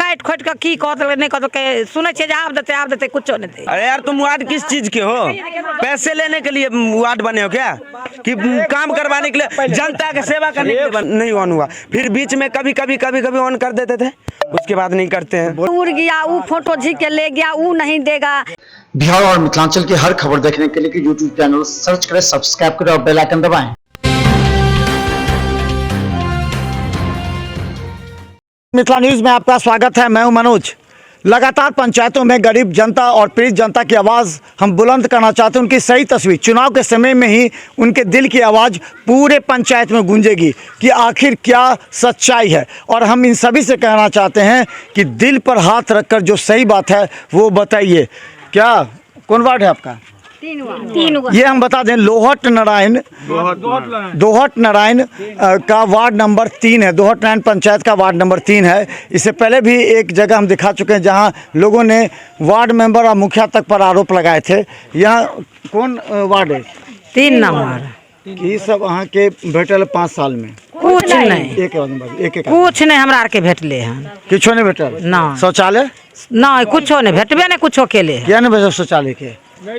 काटि खोटि कऽ की कऽ देलकै नहि कऽ देलकै सुनै छियै जे आब देतै आब देतै कुछो नहि दै। अरे यार, तुम वार्ड किस चीज के हो? पैसे लेने के लिए वार्ड बने हो क्या कि काम करवाने के लिए, जनता के सेवा करने के लिए नहीं ऑन हुआ। फिर बीच में कभी कभी कभी कभी ऑन कर देते थे, उसके बाद नहीं करते हैं। उड़ गया वो फोटो झीक के ले गया, वो नहीं देगा। बिहार और मिथिलांचल की हर खबर देखने के लिए यूट्यूब चैनल सर्च करें, सब्सक्राइब करें और बेल आइकन दबाएं। मिथिला न्यूज़ में आपका स्वागत है। मैं हूं मनोज। लगातार पंचायतों में गरीब जनता और पीड़ित जनता की आवाज़ हम बुलंद करना चाहते हैं। उनकी सही तस्वीर चुनाव के समय में ही उनके दिल की आवाज़ पूरे पंचायत में गूंजेगी कि आखिर क्या सच्चाई है। और हम इन सभी से कहना चाहते हैं कि दिल पर हाथ रखकर जो सही बात है वो बताइए। क्या कौन वार्ड है आपका? तीन। ये हम बता दें, लोहट नारायण, दोहट नारायण का वार्ड नंबर 3 है। दोहट नारायण पंचायत का वार्ड नंबर 3 है। इससे पहले भी एक जगह हम दिखा चुके हैं जहां लोगों ने वार्ड मेंबर और मुखिया तक पर आरोप लगाए थे। यहाँ कौन वार्ड है? 3 नंबर। की सब अहाँके भेटल 5 साल में? कुछ नहि। एक आदमी बाजू, एक एक आदमी। कुछ नहि हमरा आरके भेटलै हन। किछो नहि भेटल? नहि। शौचालय? नहि, कुछो नहि भेटबे नहि कुछो केले। किया नहि भेटल शौचालय के?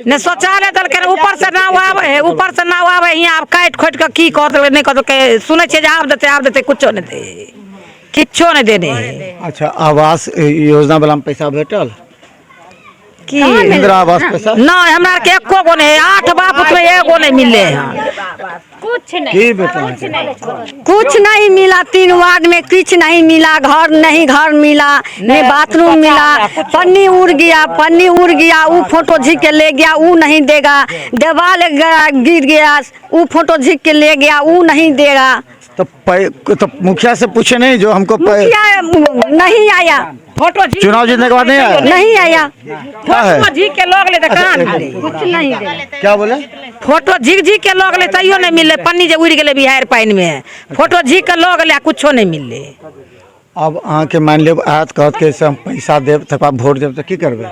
ने शौचालय देलकै, ऊपर से नाव आबै है, ऊपर से नाव आबै हियाँ आब काटि खोटि कऽ की कऽ देलकै नहि कऽ देलकै। सुनै छियै जे आब देतै आब देतै, कुछो नहि दै, किछो नहि देने है। अच्छा, आवास योजना वाला में पैसा भेटल? की? इंदिरा आवास पैसा? नहि, हमरा आरके एको गो नहि, 8 बाप में एगो नहि मिलले हन। कुछ नहीं। की भेटल अहाँके? कुछ नहीं मिला, 3 वार्ड में कुछ नहीं मिला। घर नहीं, घर मिला नहीं, बाथरूम मिला। पन्नी उड़ गया, पन्नी उड़ गया, वो फोटो झीक के ले गया, वो नहीं देगा। दीवार गिर गया, वो फोटो झीक के ले गया, वो नहीं देगा। तो मुखिया से पूछे नहीं जो हमको मुखिया नहीं आया। फोटो झीक चुनाव जीतने के बाद नहीं आया? नहीं आया। क्या है? फोटो झीक के लऽ गेलै तऽ कहाँ मिललै? कुछ नहीं देगा। क्या बोले? फोटो झीक झीक के लऽ गेलै तैयो नहि मिललै। पन्नी जे उड़ि गेलै बिहाड़ि पानिमे, फोटो झीक के लऽ गेलै आ कुछो नहि मिललै। अब अहाँके मानि लेब आयत कहत कि से हम पैसा देब तकर बाद वोट देब, तऽ की करबै?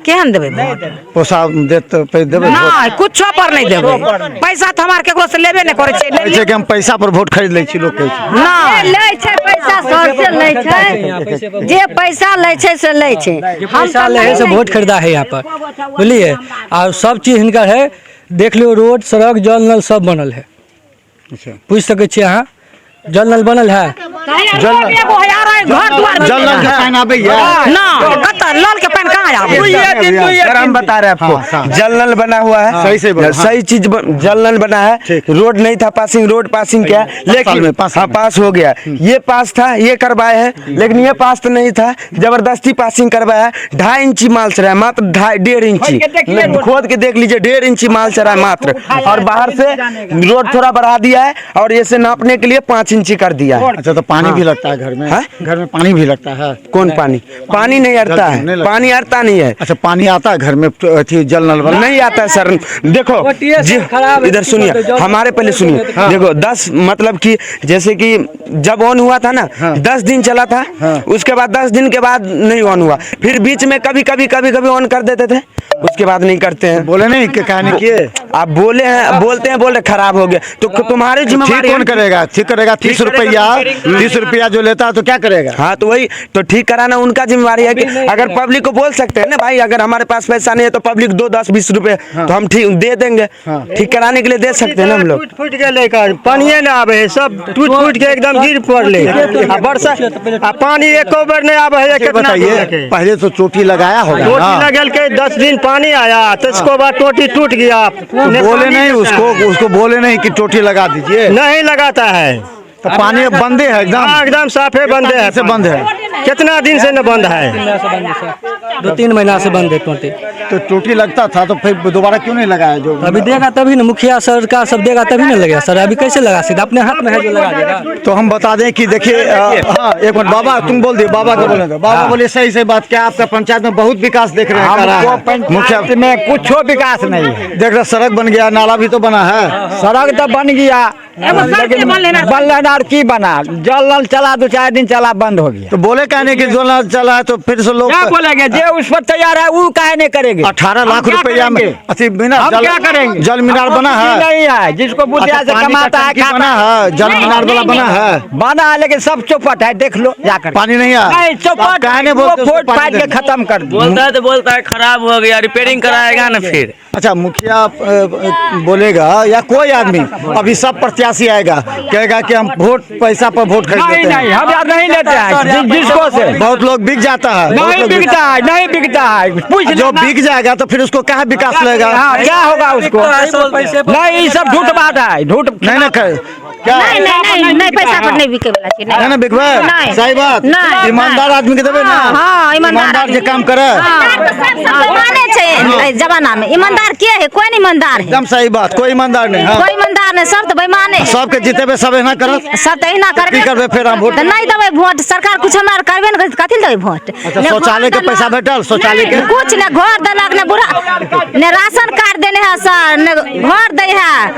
केहन देबै वोट? पैसा देत तऽ देबै वोट? नहि, कुछो पर नहि देबै। पैसा तऽ हमरा केकरो से लेबे नहि करै कहै छै। छै कि हम पैसा पर वोट खरीद लै छी, लोक कहै छै। नहि। लै छै पैसा, सर से लै छै, जे पैसा लै छै से लै छै। जे पैसा ले है से वोट खरीदा है यहाँ पर, बुझलिए। और सब चीज हिनकर है, देख लियौ, रोड सड़क जल नल सब बनल है। अच्छा। पूछि सकै छियै अहाँ, जल नल बनल है? जल एगो है आर घर दुआर। जल नल के पानि आबैया? नहि, कतऽ नल के पानि कहाँ आबै? सर, हम बता रहे हैं आपको, हाँ, हाँ। जल नल बना हुआ है। सही से बोलो, हाँ। सही चीज जल नल बना है। ठीक। रोड नहीं था पासिंग, रोड पासिंग क्या है, साल में, लेकिन 5 साल हाँ में। पास हो गया। ये पास था, ये करवाए हैं, लेकिन ये पास तो नहीं था, जबरदस्ती पासिंग करवाया है। 2.5 इंची माल चढ़ा है मात्र, 2.5 इंची। खोद के देख लीजिए, 1.5 इंची माल चढ़ा है मात्र। और बाहर से रोड थोड़ा बढ़ा दिया है और ये नापने के लिए 5 इंची कर दिया है। अच्छा, तो पानी भी लगता है घर में? हाँ? घर में पानी भी लगता है? कौन पानी? पानी नहीं अड़ता नहीं है, लगता। पानी अड़ता नहीं है। अच्छा, पानी आता है घर में तो अथी जल नल वाला? नहीं आता है सर। देखो वो टीएस जी, खराब है, इधर की सुनिए, बोलते हैं, हमारे पहले सुनिए। हाँ। देखो 10 मतलब कि जैसे कि जब ऑन हुआ था ना, 10 दिन चला था, उसके बाद 10 दिन के बाद नहीं ऑन हुआ। फिर बीच में कभी कभी कभी कभी ऑन कर देते थे, उसके बाद नहीं करते हैं। बोले नहीं कि कहने किए? आप बोले हैं, बोलते हैं, बोल रहे खराब हो गया, तो तुम्हारी ठीक जिम्मेवारी कौन करेगा? ठीक करेगा? 30 रुपया, 30 रुपया जो लेता है तो क्या करेगा? हाँ तो वही तो ठीक कराना उनका जिम्मेवारी है कि अगर पब्लिक को बोल सकते हैं ना भाई, अगर हमारे पास पैसा नहीं है तो पब्लिक 2, 10, 20 रुपए तो हम ठीक दे देंगे, ठीक कराने के लिए दे सकते हैं ना हम लोग। टूट फूट गेलै कर, पानिये नहि आबै है, सब टूट फूट के एकदम गिर पड़लै। आ बरसा आ पानी एको बेर नहि आबै है। कितना बताइए, पहले तो चोटी लगाया होगा टोटी ना? लगेलकै, 10 दिन पानी आया तो इसको बाद टोटी टूट गया। तो बोले नहीं उसको, उसको बोले नहीं कि टोटी लगा दीजिए? नहीं लगाता है। तो पानी बंदे है एकदम? हाँ, एकदम साफे बंदे है। से बंद है? कितना दिन से न बंद है? 2-3 महीना से बंद है टोटी। तो टोटी लगता था तो फिर दोबारा क्यों नहीं लगाया? जो अभी देगा तभी ना, मुखिया सरकार सब देगा तभी ना लगेगा सर। अभी कैसे लगा सकते, अपने हाथ में है जो लगा देगा। तो हम बता दें कि देखिए, हाँ एक मिनट बाबा, तुम बोल दिए, बाबा को बोले दो। बाबा बोलिए सही सही बात। क्या आपका पंचायत में बहुत विकास देख रहे हैं? करा है मुखिया में कुछ विकास नहीं है। देख रहे, सड़क बन गया, नाला भी तो बना है। सड़क तो बन गया, एगो सड़के बनलै ना। बनलै ना और की बना? जल नल चला, 2-4 दिन चला, बंद हो गया। तो बोले कहने की जल नल चला है तो फिर से लोग क्या बोलेंगे? जे उस पर तैयार है वो काहे नहीं करेंगे? 18 लाख हम क्या रुपया में करेंगे? अथी बिना हम जल क्या करेंगे? जल मीनार हमको बना बुद्धि है, नहीं है, जिसको बुद्धि अच्छा, से पानी का कमाता है टंकी खाता बना है, जल नहीं, मीनार वाला नहीं, बना नहीं। है, बना है लेकिन सब चौपट है, देख लो जाकर। पानी नहीं आया। नहीं आप चौपट, काहे नहीं वो बोलते उसको फोड़ पानी फाड़ के देने? खत्म कर दिया। बोलता है तो बोलता है खराब हो गया, रिपेयरिंग कराएगा ना फिर। अच्छा मुखिया बोलेगा या कोई आदमी, अभी सब प्रत्याशी आएगा कहेगा कि हम वोट पैसा पर वोट खरीद नहीं लेते नहीं, हैं। हम यार नहीं लेते हैं जिसको से बहुत लोग बिक जाता है, बहुत नहीं लोग बिक- बिकता है, नहीं बिकता है। पूछ जो लेना। बिक जाएगा तो फिर उसको क्या विकास लगेगा? हाँ, क्या होगा उसको? नहीं, ये सब झूठ बात है, झूठ। नहीं ना क्या नहीं नहीं नहीं नहीं, पैसा पर नहीं बिके वाला छै। नहीं ना बिकबै? नहीं। सही बात। नहीं, ईमानदार नहीं। आदमी के देबै ना? हाँ, हाँ, ईमानदार ईमानदार जे काम करे। हाँ। ईमानदार तो सब सब बेईमाने छै एहि जमाना में। ईमानदार के है? कोई नहीं ईमानदार है। एकदम सही बात, कोई ईमानदार नहीं। हाँ। कोई ईमानदार नहीं, सब तो बेईमाने है। सबके जितेबै सब एना करत, सब तऽ एहिना करबे की करबै फेर हम वोट? तऽ नहि देबै वोट। सरकार कुछ हमरा आर करबे ने करतै, कथी लए देबै वोट? अच्छा ने शौचालय के घर पैसा देलक, भेटल? शौचालय के कुछ ने घर देलक, ने बुढ़ा, ने राशन कार्ड देने है सर, ने घर दै है,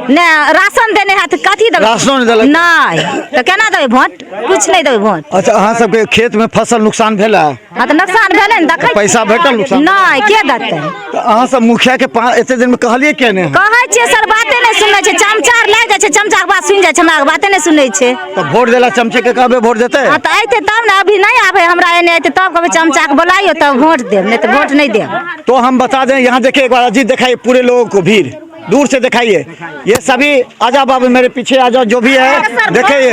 ने राशन देने है, तऽ कथी देबै? राशनो नहि देलक? नहि, तऽ केना देबै वोट? कुछ नहि देबै वोट। अच्छा अहाँ सबके खेत में फसल नुकसान भेल है? हाँ तऽ नुकसान भेलै ने, देखै पैसा भेटल नुकसान? नहि, के देतै? तऽ अहाँ सब मुखिया के एते दिन में कहलियै किया नहि? कहै छियै सर, बाते नहि सुनै छै। चमचा आर लागि जाइ छै, चमचा के बात सुनि जाइ छै, हमरा आरके बाते नहि सुनै छै। तऽ वोट देला चमचे के कहबै वोट देतै? हाँ तऽ अयतै तब ने, अभी नहि आबै हमरा एने, अयतै तब कहबै चमचा के बोलाइयो तब वोट देब, नहि तऽ वोट नहि देब। तो हम बता दें, यहाँ देखिए एक बार अजीत दिखाइए पूरे लोगों को, भीड़ दूर से दिखाइए। ये सभी आजा बाबू मेरे पीछे आ जाओ, जो भी है देखिए,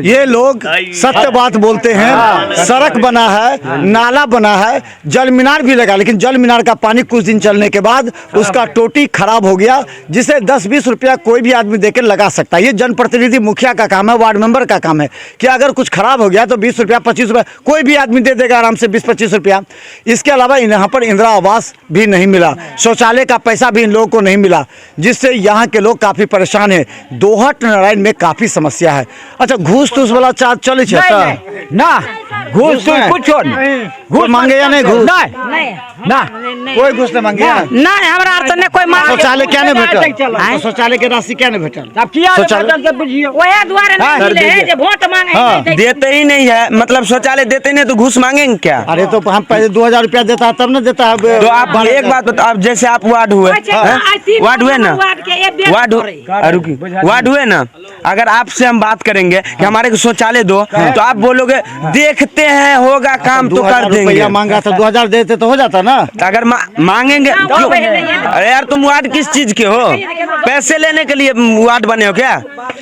ये लोग सत्य बात बोलते हैं। सड़क बना है, नाला बना है, जल मीनार भी लगा, लेकिन जल मीनार का पानी कुछ दिन चलने के बाद उसका टोटी खराब हो गया, जिसे 10-20 रुपया कोई भी आदमी देकर लगा सकता है। ये जनप्रतिनिधि मुखिया का काम है, वार्ड मेंबर का काम है कि अगर कुछ खराब हो गया तो 20 रुपया 25 रुपया कोई भी आदमी दे देगा आराम से 20-25 रुपया। इसके अलावा यहाँ पर इंदिरा आवास भी नहीं मिला, शौचालय का पैसा भी इन लोगों को नहीं मिला, जिससे यहाँ के लोग काफ़ी परेशान हैं। दोहट नारायण में काफ़ी समस्या है। अच्छा घूस तूस वाला चार्ज चले छै नहीं, तऽ? नहीं, ना घूस तूस नहीं। कुछो नहीं। घूस मांगे या नहीं घूस? नहीं ना, कोई घूस नहीं मांगे? नहीं, हमरा आर तऽ नहि कोई मांगे। शौचालय क्या नहीं भेटल? आँय? शौचालय के राशि क्या नहीं भेटल? अब किया नहीं शौचालय- भेटल से बुझियौ। वएह दुआरे नहि सर, मिले है देखिए। जे वोट मांगे है, हाँ। नहि दै छै। देते ही नहीं है, मतलब शौचालय देते नहीं तो घूस मांगेंगे क्या? अरे तो हम पहले 2000 रुपया देता है तब ना देता है। तो आप एक बात बताओ, अब जैसे आप वार्ड हुए, अच्छा, हैं? आइ तीन वार्ड हुए ना, वार्ड के एक बेर वार्ड करे। रुकी, वार्ड हुए ना, अगर आपसे हम बात करेंगे कि हमारे को शौचालय दो, तो आप बोलोगे देखते हैं होगा काम तो कर 2000 देंगे। रुपया मांगा था, 2000 देते तो हो जाता ना। तो अगर मांगेंगे क्यों? अरे यार तुम वार्ड किस चीज के हो? पैसे लेने के लिए वार्ड बने हो क्या?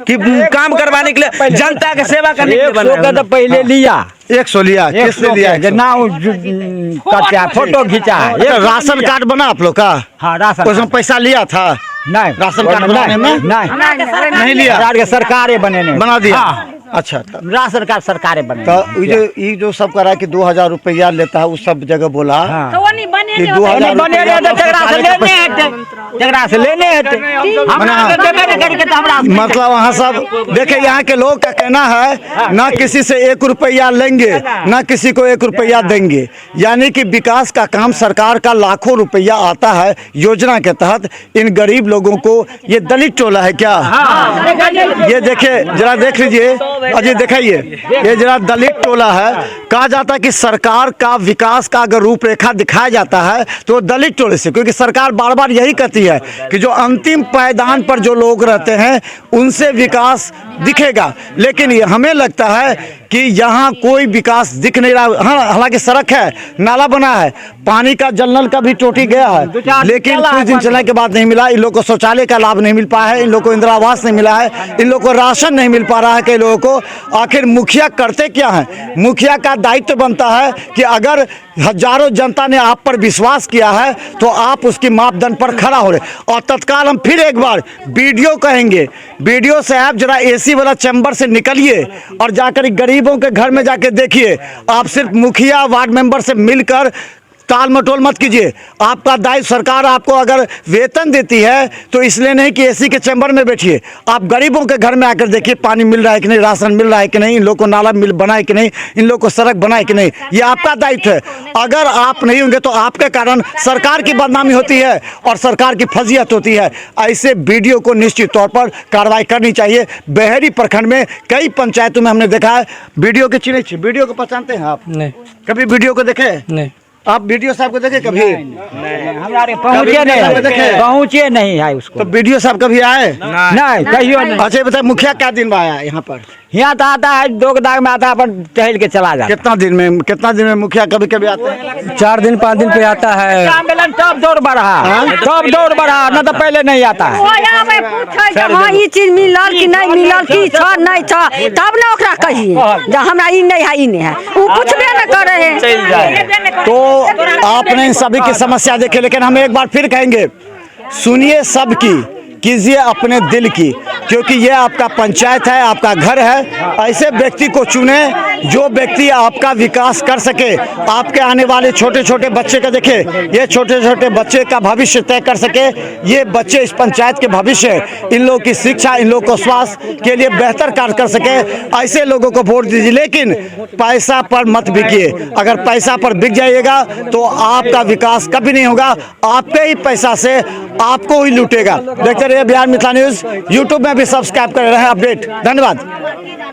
कि काम करवाने के लिए, जनता के सेवा करने के लिए 100 बने के हो? तो पहले लिया, 100 लिया? एक किसने सौ लिया? के, जे नाव करते हैं, फोटो खींचा है। अच्छा, राशन कार्ड बना आप लोग का? हाँ राशन उसमें पैसा लिया था? नहीं, राशन कार्ड बनाने में? नहीं, नहीं लिया? हमरा आरके सरकारे बनेने बना दिया? हाँ। अच्छा तो राशन कार्ड सरकारे बने। तो ये जो सब करा कि 2000 रुपया लेता है, उस सब जगह बोला हाँ। तऽ ओनी बने कि नहि दू होतै। हजार बने रुपया रहे तकरा से शौचालय के लेने पैसा- हेतै, तकरा से लेने हेतै, हमरा मना- आरके देबे नहि करके तऽ हमरा मतलब वहाँ सब देखे, यहाँ के लोग का कहना है ना किसी से 1 रुपया लेंगे ना किसी को 1 रुपया देंगे, यानी कि विकास का काम सरकार का लाखों रुपया आता है योजना के तहत इन गरीब लोगों को। ये दलित टोला है क्या? ये देखे जरा, देख लीजिए अजय दिखाइए, ये जरा दलित टोला है। कहा जाता है कि सरकार का विकास का अगर रूपरेखा दिखाया जाता है तो दलित टोले से, क्योंकि सरकार बार बार यही कहती है कि जो अंतिम पायदान पर जो लोग रहते हैं उनसे विकास दिखेगा, लेकिन ये हमें लगता है कि यहाँ कोई विकास दिख नहीं रहा। हाँ, हालांकि सड़क है, नाला बना है, पानी का जल नल का भी टोटी गया है, लेकिन कुछ दिन चलने के बाद नहीं मिला। इन लोगों को शौचालय का लाभ नहीं मिल पाया है, इन लोगों को इंदिरा आवास नहीं मिला है, इन लोगों को राशन नहीं मिल पा रहा है कई लोगों को। आखिर मुखिया करते क्या हैं? मुखिया का दायित्व बनता है कि अगर हजारों जनता ने आप पर विश्वास किया है तो आप उसकी मापदंड पर खड़ा हो रहे। और तत्काल हम फिर एक बार बीडीओ कहेंगे, बीडीओ साहब जरा एसी वाला चैम्बर से निकलिए और जाकर गरीबों के घर में जाके देखिए। आप सिर्फ मुखिया वार्ड मेंबर से मिलकर ताल मटोल मत कीजिए। आपका दायित्व, सरकार आपको अगर वेतन देती है तो इसलिए नहीं कि एसी के चैम्बर में बैठिए। आप गरीबों के घर में आकर देखिए पानी मिल रहा है कि नहीं, राशन मिल रहा है कि नहीं, इन लोग को नाला मिल बनाए कि नहीं, इन लोग को सड़क बनाए कि नहीं, ये आपका दायित्व है। अगर आप नहीं होंगे तो आपके कारण सरकार की बदनामी होती है और सरकार की फजीहत होती है। ऐसे बीडीओ को निश्चित तौर पर कार्रवाई करनी चाहिए। बहेरी प्रखंड में कई पंचायतों में हमने देखा है बीडीओ के चिन्ह। बीडीओ को पहचानते हैं आप? नहीं। कभी बीडीओ को देखे? नहीं। आप बीडीओ साहब को देखे कभी? हमरा पहुँचे कभी नहीं, देखे? पहुँचे नहीं है उसको। तो बीडीओ साहब कभी आए? नहीं, कहियो नहीं। अच्छा बताए, मुखिया क्या दिन में आया यहाँ पर? यहाँ तो आता है, दो दाग में आता है, अपन टहल के चला जाता है। कितना दिन में मुखिया कभी कभी आते हैं? 4 दिन 5 दिन पे आता है। आंदोलन तब दौड़ बढ़ा, तब दौड़ बढ़ा, न तो पहले नहीं आता है। ओ आबै पूछै जे हाँ ई चीज मिलल कि नहीं मिलल, की छ नहीं छ, तब ने ओकरा कहिए जे हमरा ई नहीं है, ई नहीं है। उ पूछबे न करे है। तो आपने इन सभी की समस्या देखी, लेकिन हम एक बार फिर कहेंगे, सुनिए सबकी, कीजिए अपने दिल की, क्योंकि ये आपका पंचायत है, आपका घर है। ऐसे व्यक्ति को चुने जो व्यक्ति आपका विकास कर सके, आपके आने वाले छोटे छोटे बच्चे का देखे, ये छोटे छोटे बच्चे का भविष्य तय कर सके। ये बच्चे इस पंचायत के भविष्य है, इन लोगों की शिक्षा, इन लोगों को स्वास्थ्य के लिए बेहतर कार्य कर सके, ऐसे लोगों को वोट दीजिए। लेकिन पैसा पर मत बिकिए। अगर पैसा पर बिक जाइएगा तो आपका विकास कभी नहीं होगा, आपके ही पैसा से आपको ही लूटेगा। देखते रहिए बिहार मिथिला न्यूज़, यूट्यूब में भी सब्सक्राइब कर रहे हैं अपडेट। धन्यवाद।